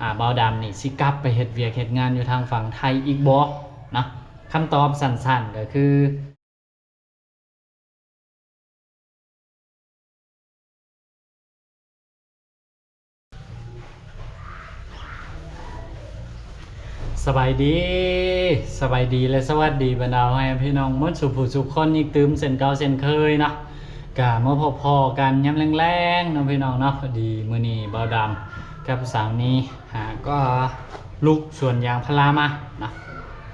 ອ່າ ບ່າວດຳນີ້ຊິກັບໄປເຮັດວຽກເຮັດງານຢູ່ທາງຝັ່ງໄທອີກບໍ່ເນາະ? ຄຳຕອບສັ້ນໆ ກໍຄື ສະບາຍດີ, ສະບາຍດີ ແລະ ສະຫວັດດີບັນດາພໍ່ແມ່ພີ່ນ້ອງໝົດສູ່ຜູ້ສູ່ຄົນອີກຕື່ມເຊັ່ນເກົ່າເຊັ່ນເຄີຍເນາະ. ກະມາພົບພໍ້ກັນຍາມແລງໆເນາະພີ່ນ້ອງເນາະ. ພໍດີມື້ນີ້ບ່າວດຳກັບສາວນີຫາກໍລຸກສວນຢາງພາລາມາເນາະ.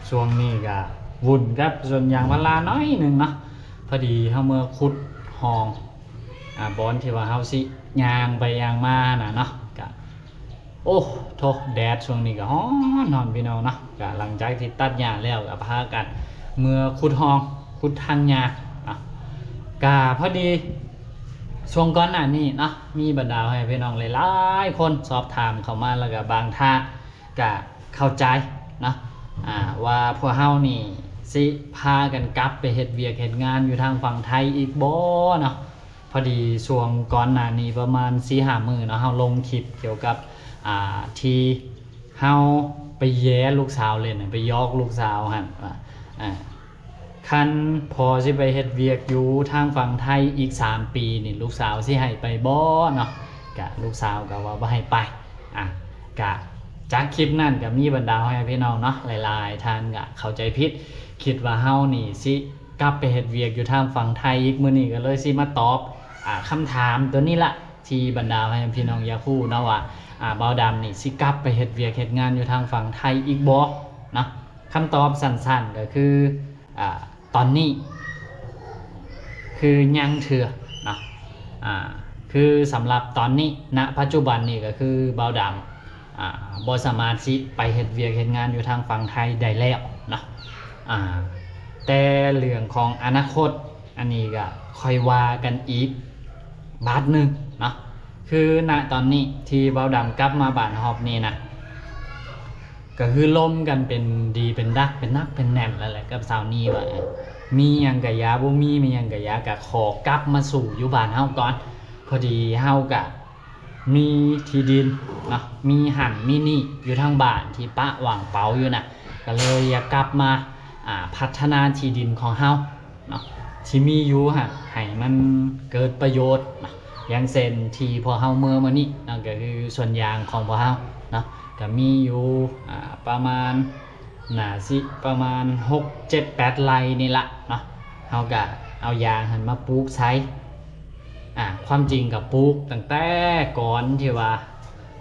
ຊ່ວງນີ້ກະວຸ່ນກັບສວນຢາງພາລາໜ້ອຍໜຶ່ງເນາະ. ພໍດີເຮົາເມືອຂຸດຮ່ອງ ອ່າ ບ່ອນທີ່ວ່າເຮົາຊິຍ່າງໄປຍ່າງມາຫັ້ນນະເນາະ. ກະ ໂອ້ ໂທ້ ແດດຊ່ວງນີ້ກໍຮ້ອນໆ ພີ່ນ້ອງເນາະ. ກະຫຼັງຈາກທີ່ຕັດຫຍ້າແລ້ວ ກໍພາກັນເມືອຂຸດຮ່ອງ ຂຸດທາງຍ່າງເນາະ. ກະພໍດີຊ່ວງກ່ອນໜ້ານີ້ເນາະ ມີບັນດາພໍ່ແມ່ພີ່ນ້ອງຫຼາຍໆຄົນສອບຖາມເຂົ້າມາ ແລ້ວກໍບາງທ່ານ ກະເຂົ້າໃຈເນາະ ອ່າ ວ່າພວກເຮົານີ້ຊິພາກັນກັບໄປເຮັດວຽກເຮັດງານຢູ່ທາງຝັ່ງໄທອີກບໍ່ເນາະ. ພໍດີຊ່ວງກ່ອນໜ້ານີ້ປະມານສີ່ຫ້າມື້ເນາະ ເຮົາລົງຄລິບກ່ຽວກັບ ອ່າ ທີ່ເຮົາໄປແຢລູກສາວຫຼິ້ນ ໄປຢອກລູກສາວຫັ້ນວ່າ ອ່າ ຄັນພໍ່ຊິໄປເຮັດວຽກຢູ່ທາງຝັ່ງໄທອີກສາມປີນີ້ ລູກສາວຊິໃຫ້ໄປບໍ່ເນາະ? ກະລູກສາວກໍວ່າບໍ່ໃຫ້ໄປ. ອ່າ ກະຈາກຄລິບນັ້ນກໍມີບັນດາພໍ່ແມ່ພີ່ນ້ອງເນາະ ຫຼາຍໆທ່ານກໍເຂົ້າໃຈຜິດ ຄິດວ່າເຮົານີ້ຊິກັບໄປເຮັດວຽກຢູ່ທາງຝັ່ງໄທອີກ. ມື້ນີ້ກໍເລີຍຊິມາຕອບ ອ່າ ຄຳຖາມຕົວນີ້ລະ ທີ່ບັນດາພໍ່ແມ່ພີ່ນ້ອງຢາກຮູ້ເນາະວ່າ ອ່າ ບ່າວດຳນີ້ຊິກັບໄປເຮັດວຽກເຮັດງານຢູ່ທາງຝັ່ງໄທອີກບໍ່ເນາະ? ຄຳຕອບສັ້ນໆ ກໍຄື ອ່າ ຕອນນີ້ຄືຍັງເທື່ອເນາະ. ອ່າ ຄືສຳລັບຕອນນີ້ ນະປັດຈຸບັນນີ້ກໍຄືບ່າວດຳ ອ່າ ບໍ່ສາມາດຊິໄປເຮັດວຽກເຮັດງານຢູ່ທາງຝັ່ງໄທໄດ້ແລ້ວເນາະ. ອ່າ ແຕ່ເລື່ອງຂອງອະນາຄົດ ອັນນີ້ກໍຄ່ອຍວ່າກັນອີກບາດໜຶ່ງເນາະ. ຄືນະຕອນນີ້ທີ່ບ່າວດຳກັບມາບ້ານຮອບນີ້ນະ ກໍຄືລົມກັນເປັນດີເປັນດັກ ເປັນໜັກເປັນແໜ້ນແລ້ວແຫຼະກັບສາວນີວ່າ ເອີ ມີຫຍັງກະຢ່າ ບໍ່ມີ ມີຫຍັງກະຢ່າ ກະຂໍກັບມາສູ່ຢູ່ບ້ານເຮົາກ່ອນ. ພໍດີເຮົາກະມີທີ່ດິນເນາະ ມີຫັ້ນມີນີ້ຢູ່ທາງບ້ານທີ່ປະຫວ່າງເປົາຢູ່ນະ ກໍເລີຍຢາກກັບມາ ອ່າ ພັດທະນາທີ່ດິນຂອງເຮົາເນາະ ທີ່ມີຢູ່ຫັ້ນໃຫ້ມັນເກີດປະໂຫຍດເນາະ. ຢ່າງເຊັ່ນທີ່ພວກເຮົາເມືອມື້ນີ້ເນາະ ກໍຄືສວນຢາງຂອງພວກເຮົາເນາະ ກໍມີຢູ່ ອ່າ ປະມານ ໜ້າຊິປະມານຫົກເຈັດແປດໄຮ່ນີ້ລະເນາະ. ເຮົາກະເອົາຢາງຫັ້ນມາປູກໃສ່ ອ່າ ຄວາມຈິງກະປູກຕັ້ງແຕ່ກ່ອນທີ່ວ່າ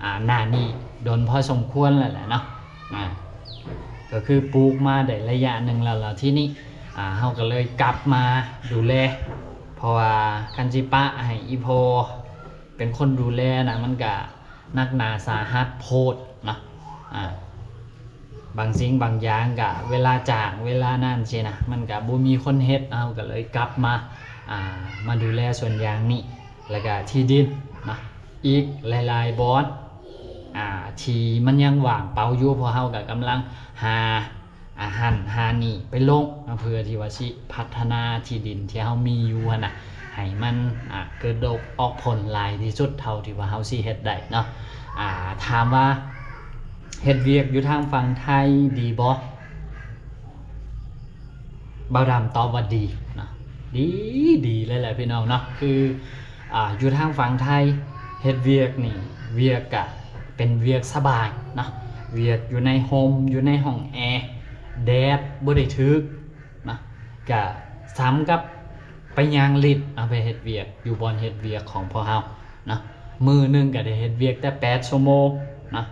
ອ່າ ໜ້ານີ້ດົນພໍສົມຄວນແລ້ວແຫຼະເນາະ. ອ່າ ກໍຄືປູກມາໄດ້ໄລຍະໜຶ່ງແລ້ວ ແລ້ວທີນີ້ ອ່າ ເຮົາກໍເລີຍກັບມາດູແລ ເພາະວ່າຄັນຊິປະໃຫ້ອີ່ພໍ່ເປັນຄົນດູແລນະ ມັນກະ ໜັກໜາສາຫັດໂພດເນາະ. ອ່າ ບາງສິ່ງບາງຢ່າງກະເວລາຈ້າງ ເວລານັ້ນຊີ້ນະ ມັນກະບໍ່ມີຄົນເຮັດ ເຮົາກະເລີຍກັບມາ ອ່າ ມາດູແລສວນຢາງນີ້ ແລ້ວກະທີ່ດິນເນາະ ອີກຫຼາຍໆບ່ອນ ອ່າ ທີ່ມັນຍັງວ່າງເປົ່າຢູ່ ເພາະເຮົາກະກຳລັງຫາ ອ່າ ຫັ້ນຫານີ້ໄປລົງເນາະ ເພື່ອທີ່ວ່າຊິພັດທະນາທີ່ດິນທີ່ເຮົາມີຢູ່ຫັ້ນນະ ໃຫ້ມັນ ອ່າ ເກີດດອກອອກຜົນຫຼາຍທີ່ສຸດເທົ່າທີ່ວ່າເຮົາຊິເຮັດໄດ້ເນາະ. ອ່າ ຖາມວ່າເຮັດວຽກຢູ່ທາງຝັ່ງໄທດີບໍ່? ບ່າວດຳຕອບວ່າດີເນາະ ດີ ດີເລີຍແຫຼະພີ່ນ້ອງເນາະ. ຄື ອ່າ ຢູ່ທາງຝັ່ງໄທເຮັດວຽກນີ້ ວຽກກະເປັນວຽກສະບາຍເນາະ ວຽກຢູ່ໃນຮົ່ມ ຢູ່ໃນຫ້ອງແອ ແດດບໍ່ໄດ້ຖືກເນາະ. ກະສ່ຳກັບໄປຍ່າງຫຼິ້ນເນາະ ໄປເຮັດວຽກຢູ່ບ່ອນເຮັດວຽກຂອງພວກເຮົາເນາະ. ມື້ໜຶ່ງກະໄດ້ເຮັດວຽກແຕ່ແປດຊົ່ວໂມງເນາະ.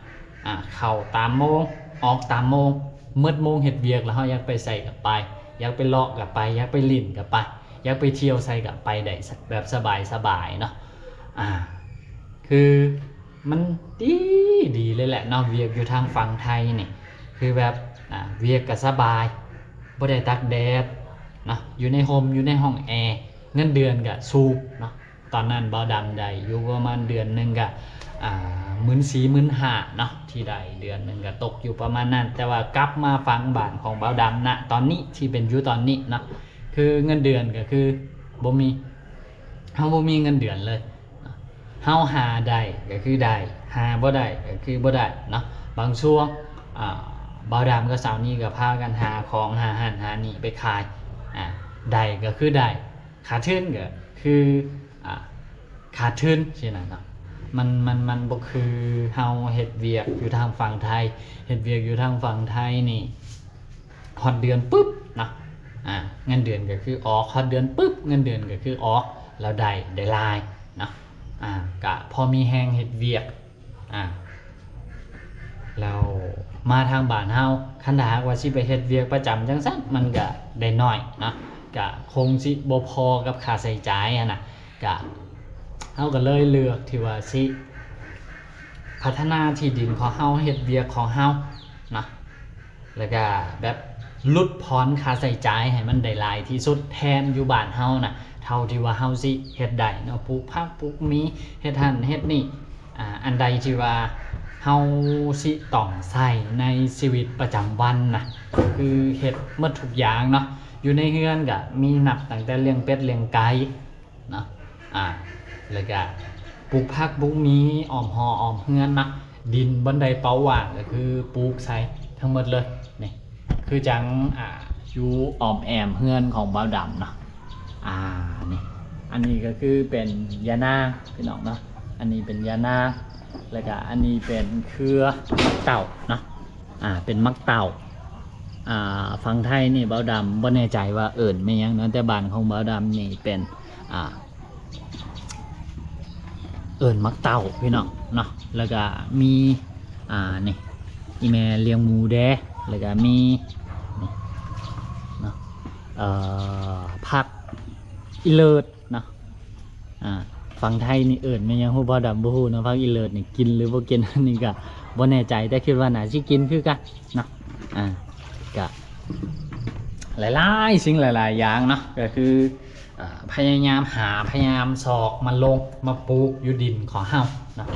ອ່າ ເຂົ້າຕາມໂມງ ອອກຕາມໂມງ ໝົດໂມງເຮັດວຽກແລ້ວ ເຮົາຢາກໄປໃສກະໄປ ຢາກໄປເລາະກະໄປ ຢາກໄປຫຼິ້ນກະໄປ ຢາກໄປທ່ຽວໃສກະໄປໄດ້ ແບບສະບາຍໆເນາະ. ອ່າ ຄືມັນດີ ດີເລີຍແຫຼະເນາະ ວຽກຢູ່ທາງຝັ່ງໄທນີ້ ຄືແບບ ອ່າ ວຽກກະສະບາຍ ບໍ່ໄດ້ຕາກແດດເນາະ ຢູ່ໃນຮົ່ມ ຢູ່ໃນຫ້ອງແອ ເງິນເດືອນກະສູງເນາະ. ຕອນນັ້ນບ່າວດຳໄດ້ຢູ່ປະມານເດືອນໜຶ່ງກະ ອ່າ ໝື່ນສີ່ ໝື່ນຫ້າເນາະ ທີ່ໄດ້ເດືອນໜຶ່ງກະຕົກຢູ່ປະມານນັ້ນ. ແຕ່ວ່າກັບມາຝັ່ງບ້ານຂອງບ່າວດຳນະຕອນນີ້ທີ່ເປັນຢູ່ຕອນນີ້ເນາະ ຄືເງິນເດືອນກະຄືບໍ່ມີ ເຮົາບໍ່ມີເງິນເດືອນເລີຍເນາະ. ເຮົາຫາໄດ້ກໍຄືໄດ້ ຫາບໍ່ໄດ້ກໍຄືບໍ່ໄດ້ເນາະ. ບາງຊ່ວງ ອາ ບ່າວດຳກັບສາວນີກໍພາກັນຫາຂອງ ຫາຫັ້ນຫານີ້ໄປຂາຍ ອາ ໄດ້ກໍຄືໄດ້ ຂາດທຶນກໍຄື ອາ ຂາດທຶນຊີ້ນະເນາະ. ມັນ ມັນ ມັນບໍ່ຄືເຮົາເຮັດວຽກຢູ່ທາງຝັ່ງໄທ. ເຮັດວຽກຢູ່ທາງຝັ່ງໄທນີ້ ຮອດເດືອນປຶບເນາະ ອາ ເງິນເດືອນກໍຄືອອກ ຮອດເດືອນປຶບ ເງິນເດືອນກໍຄືອອກ ແລ້ວໄດ້ ໄດ້ຫຼາຍເນາະ. ອາ ກະພໍມີແຮງເຮັດວຽກ ອາ ແລ້ວມາທາງບ້ານເຮົາ ຄັນຖ້າຫາກວ່າຊິໄປເຮັດວຽກປະຈຳຈັ່ງຊັ້ນ ມັນກະໄດ້ໜ້ອຍເນາະ ກະຄົງຊິບໍ່ພໍກັບຄ່າໃຊ້ຈ່າຍຫັ້ນນະ. ກະ ເຮົາກໍເລີຍເລືອກທີ່ວ່າຊິພັດທະນາທີ່ດິນຂອງເຮົາ ເຮັດວຽກຂອງເຮົາເນາະ ແລ້ວກະແບບຫຼຸດຜ່ອນຄ່າໃຊ້ຈ່າຍໃຫ້ມັນໄດ້ຫຼາຍທີ່ສຸດ ແທນຢູ່ບ້ານເຮົານະ ເທົ່າທີ່ວ່າເຮົາຊິເຮັດໄດ້ເນາະ. ປູກຜັກ ປູກໝີ ເຮັດຫັ້ນເຮັດນີ້ ອາ ອັນໃດທີ່ວ່າເຮົາຊິຕ້ອງໃຊ້ໃນຊີວິດປະຈຳວັນນະ ຄືເຮັດໝົດທຸກຢ່າງເນາະ. ຢູ່ໃນເຮືອນກະມີນັບຕັ້ງແຕ່ລ້ຽງເປັດລ້ຽງໄກ່ ເນາະ ອາ ແລ້ວກະປູກຜັກປູກໝີອ້ອມຫໍອ້ອມເຮືອນເນາະ. ດິນບ່ອນໃດເປົ່າວ່າງກໍຄືປູກໃສ່ທັງໝົດເລີຍ. ນີ້ຄືຈັ່ງ ອາ ຢູ່ອ້ອມແອ້ມເຮືອນຂອງບ່າວດຳເນາະ. ອາ ນີ້ ອັນນີ້ກໍຄືເປັນຢານາງພີ່ນ້ອງເນາະ ອັນນີ້ເປັນຢານາງ ແລ້ວກະອັນນີ້ເປັນເຄືອໝາກເຕົ້າເນາະ. ອາ ເປັນໝາກເຕົ້າ ອາ ຝັ່ງໄທນີ້ບ່າວດຳບໍ່ແນ່ໃຈວ່າເອີ້ນແມ່ນຫຍັງເນາະ ແຕ່ບ້ານຂອງບ່າວດຳນີ້ເປັນ ອາ ເອີ້ນໝາກເຕົ້າພີ່ນ້ອງເນາະ. ແລ້ວກະມີ ອາ ນີ້ ອີ່ແມ່ລ້ຽງໝູແດ່ ແລ້ວກະມີ ນີ້ເນາະ ເອີ ຜັກອີເລີດ ເນາະ ອາ ຝັ່ງໄທນີ້ເອີ້ນແມ່ນຫຍັງຮູ້ບໍ່? ດຳບໍ່ຮູ້ເນາະ. ຜັກອີເລີດນີ້ກິນຫຼືບໍ່ກິນ ອັນນີ້ກະບໍ່ແນ່ໃຈ ແຕ່ຄິດວ່າໜ້າຊິກິນຄືກັນເນາະ. ອາ ກະຫຼາຍໆສິ່ງຫຼາຍໆຢ່າງເນາະ ກໍຄື ອາ ພະຍາຍາມຫາ ພະຍາຍາມຊອກມາລົງມາປູກຢູ່ດິນຂອງເຮົາເນາະ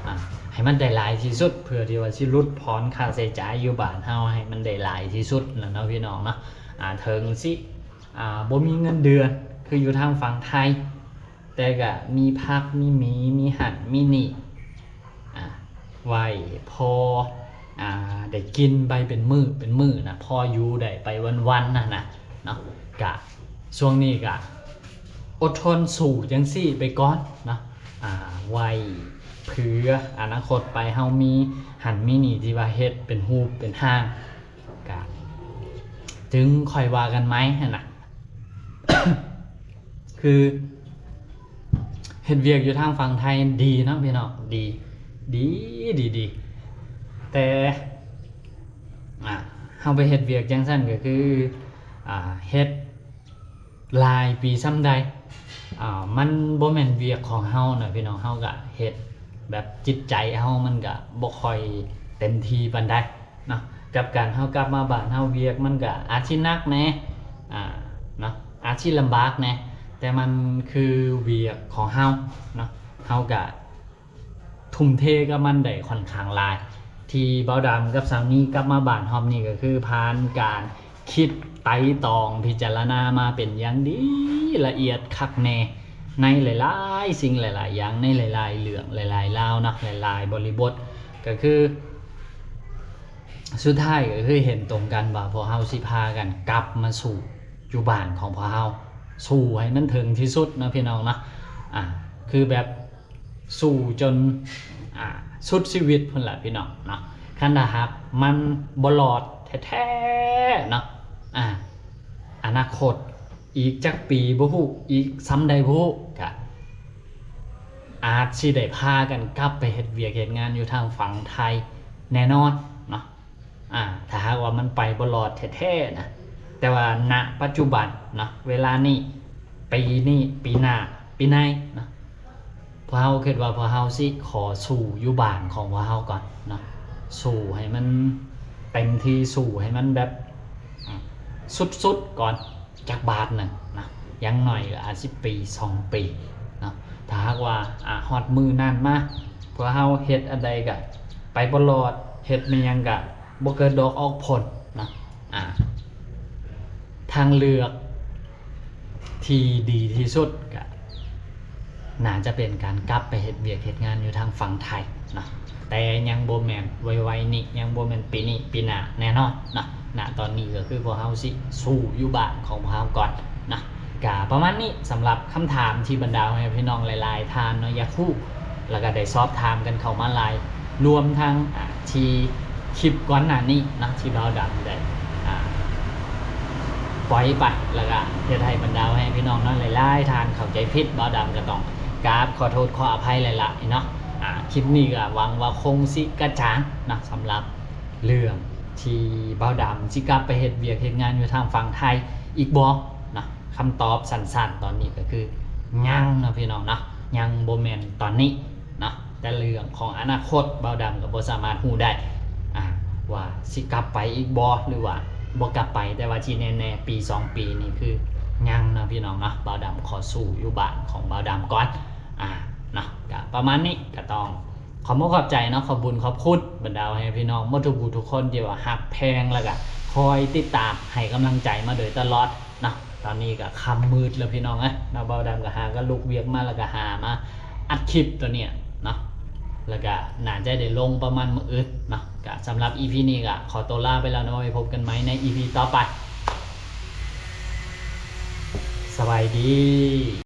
ອາ ໃຫ້ມັນໄດ້ຫຼາຍທີ່ສຸດ ເພື່ອທີ່ວ່າຊິຫຼຸດຜ່ອນຄ່າໃຊ້ຈ່າຍຢູ່ບ້ານເຮົາໃຫ້ມັນໄດ້ຫຼາຍທີ່ສຸດນະເນາະ ພີ່ນ້ອງເນາະ. ອາ ເຖິງຊິ ອາ ບໍ່ມີເງິນເດືອນຄືຢູ່ທາງຝັ່ງໄທ ແຕ່ກະມີຜັກ ມີໝີ ມີຫັ້ນ ມີນີ້ ອາ ໄວ້ພໍ ອາ ໄດ້ກິນໄປເປັນມື້ເປັນມື້ນະ ພໍຢູ່ໄດ້ໄປວັນໆນັ້ນນະເນາະ. ກະຊ່ວງນີ້ກະອົດທົນສູ້ຈັ່ງຊີ້ໄປກ່ອນເນາະ ອາ ໄວ້ເຜື່ອອະນາຄົດໄປ ເຮົາມີຫັ້ນມີນີ້ທີ່ວ່າເຮັດເປັນຮູບເປັນຮ່າງ ກະຈຶ່ງຄ່ອຍວ່າກັນໃໝ່ຫັ້ນນະ. ຄືເຮັດວຽກຢູ່ທາງຝັ່ງໄທດີເນາະພີ່ນ້ອງ ດີ ດີ ດີ ດີ ແຕ່ ອາ ເຮົາໄປເຮັດວຽກຈັ່ງຊັ້ນກໍຄື ອາ ເຮັດຫຼາຍປີສ່ຳໃດ ອາ ມັນບໍ່ແມ່ນວຽກຂອງເຮົານະພີ່ນ້ອງ ເຮົາກະເຮັດແບບຈິດໃຈເຮົາມັນກະບໍ່ຄ່ອຍເຕັມທີ່ປານໃດ ເນາະ. ກັບການເຮົາກັບມາບ້ານເຮົາ ວຽກມັນກະອາດຊິໜັກແດ່ ອາ ເນາະ ອາດຊິລຳບາກແດ່ ແຕ່ມັນຄືວຽກຂອງເຮົາເນາະ ເຮົາກະທຸ່ມເທກັບມັນໄດ້ຂ້ອນຂ້າງຫຼາຍ. ທີ່ບ່າວດຳກັບສາວນີກັບມາບ້ານຮອບນີ້ ກໍຄືຜ່ານການຄິດໄຕຕອງພິຈາລະນາມາເປັນຢ່າງດີ ລະອຽດຄັກແນ່ ໃນຫຼາຍໆສິ່ງຫຼາຍໆຢ່າງ ໃນຫຼາຍໆເລື່ອງຫຼາຍໆລາວເນາະ ຫຼາຍໆບໍລິບົດ ກໍຄື ສຸດທ້າຍກໍຄືເຫັນຕົງກັນວ່າພວກເຮົາຊິພາກັນກັບມາສູ້ຢູ່ບ້ານຂອງພວກເຮົາ ສູ້ໃຫ້ມັນເຖິງທີ່ສຸດເນາະພີ່ນ້ອງເນາະ. ອາ ຄືແບບສູ້ຈົນ ອາ ສຸດຊີວິດພຸ້ນລະພີ່ນ້ອງເນາະ. ຄັນຖ້າຫາກມັນບໍ່ລອດແທ້ໆເນາະ ອາ ອະນາຄົດອີກຈັກປີບໍ່ຮູ້ ອີກສ່ຳໃດບໍ່ຮູ້ ກະອາດຊິໄດ້ພາກັນກັບໄປເຮັດວຽກເຮັດງານຢູ່ທາງຝັ່ງໄທແນ່ນອນເນາະ. ອາ ຖ້າຫາກວ່າມັນໄປບໍ່ລອດແທ້ໆນະ ແຕ່ວ່າ ນະ ປັດຈຸບັນເນາະ ເວລານີ້ ປີນີ້ ປີໜ້າ ປີໃນເນາະ ພວກເຮົາຄິດວ່າພວກເຮົາຊິຂໍສູ້ຢູ່ບ້ານຂອງພວກເຮົາກ່ອນເນາະ ສູ້ໃຫ້ມັນເຕັມທີ່ ສູ້ໃຫ້ມັນແບບ ອາ ສຸດໆກ່ອນ ຈັກບາດໜຶ່ງນະ ຢ່າງໜ້ອຍກໍອາດຊິປີສອງປີເນາະ. ຖ້າຫາກວ່າ ອາ ຮອດມື້ນັ້ນມາ ພວກເຮົາເຮັດອັນໃດກະໄປບໍ່ລອດ ເຮັດແມ່ນຫຍັງກະບໍ່ເກີດດອກອອກຜົນເນາະ. ອາ ທາງເລືອກທີ່ດີທີ່ສຸດກະ ໜ້າຈະເປັນການກັບໄປເຮັດວຽກເຮັດງານຢູ່ທາງຝັ່ງໄທເນາະ ແຕ່ຍັງບໍ່ແມ່ນໄວໆນີ້ ຍັງບໍ່ແມ່ນປີນີ້ ປີໜ້າແນ່ນອນເນາະ. ນະຕອນນີ້ກໍຄືພວກເຮົາຊິສູ້ຢູ່ບ້ານຂອງພວກເຮົາກ່ອນເນາະ. ກະປະມານນີ້ ສຳລັບຄຳຖາມທີ່ບັນດາພໍ່ແມ່ພີ່ນ້ອງຫຼາຍໆທ່ານເນາະ ຢາກຮູ້ ແລ້ວກະໄດ້ສອບຖາມກັນເຂົ້າມາຫຼາຍ ລວມທັງ ອາ ທີ່ຄລິບກ່ອນໜ້ານີ້ເນາະ ທີ່ບ່າວດຳໄດ້ ອາ ປ່ອຍໄປ ແລ້ວກະເຮັດໃຫ້ບັນດາພໍ່ແມ່ພີ່ນ້ອງເນາະ ຫຼາຍໆທ່ານເຂົ້າໃຈຜິດ ບ່າວດຳກໍຕ້ອງກາບຂໍໂທດຂໍອະໄພຫຼາຍໆເນາະ. ອາ ຄລິບນີ້ກໍຫວັງວ່າຄົງຊິກະຈ່າງເນາະ ສຳລັບເລື່ອງທີ່ບ່າວດຳຊິກັບໄປເຮັດວຽກເຮັດງານຢູ່ທາງຝັ່ງໄທອີກບໍ່ເນາະ. ຄຳຕອບສັ້ນໆຕອນນີ້ກໍຄືຍັງເນາະພີ່ນ້ອງເນາະ ຍັງບໍ່ແມ່ນຕອນນີ້ເນາະ ແຕ່ເລື່ອງຂອງອະນາຄົດ ບ່າວດຳກໍບໍ່ສາມາດຮູ້ໄດ້ ອາ ວ່າຊິກັບໄປອີກບໍ່ ຫຼືວ່າບໍ່ກັບໄປ. ແຕ່ວ່າທີ່ແນ່ໆ ປີສອງປີນີ້ຄືຍັງເນາະພີ່ນ້ອງເນາະ ບ່າວດຳຂໍສູ້ຢູ່ບ້ານຂອງບ່າວດຳກ່ອນ ອາ ເນາະ. ກະປະມານນີ້ ກະຕ້ອງ ຂອບມຸກຂອບໃຈເນາະ ຂອບບຸນຂອບຄຸນບັນດາພໍ່ແມ່ພີ່ນ້ອງໝົດທຸກຜູ້ທຸກຄົນທີ່ວ່າຮັກແພງ ແລ້ວກະຄອຍຕິດຕາມໃຫ້ກຳລັງໃຈມາໂດຍຕະຫຼອດເນາະ. ຕອນນີ້ກະຄ່ຳມືດແລ້ວພີ່ນ້ອງເອີຍເນາະ ບ່າວດຳກະຫາກະລຸກວຽກມາ ແລ້ວກະຫາມາອັດຄລິບຕົວນີ້ເນາະ ແລ້ວກະໜ້າຈະໄດ້ລົງປະມານມື້ອື່ນເນາະ. ກະສຳລັບອີພີນີ້ກະຂໍໂຕລາໄປແລ້ວເນາະ ໄວ້ພົບກັນໃໝ່ໃນອີພີຕໍ່ໄປ ສະບາຍດີ.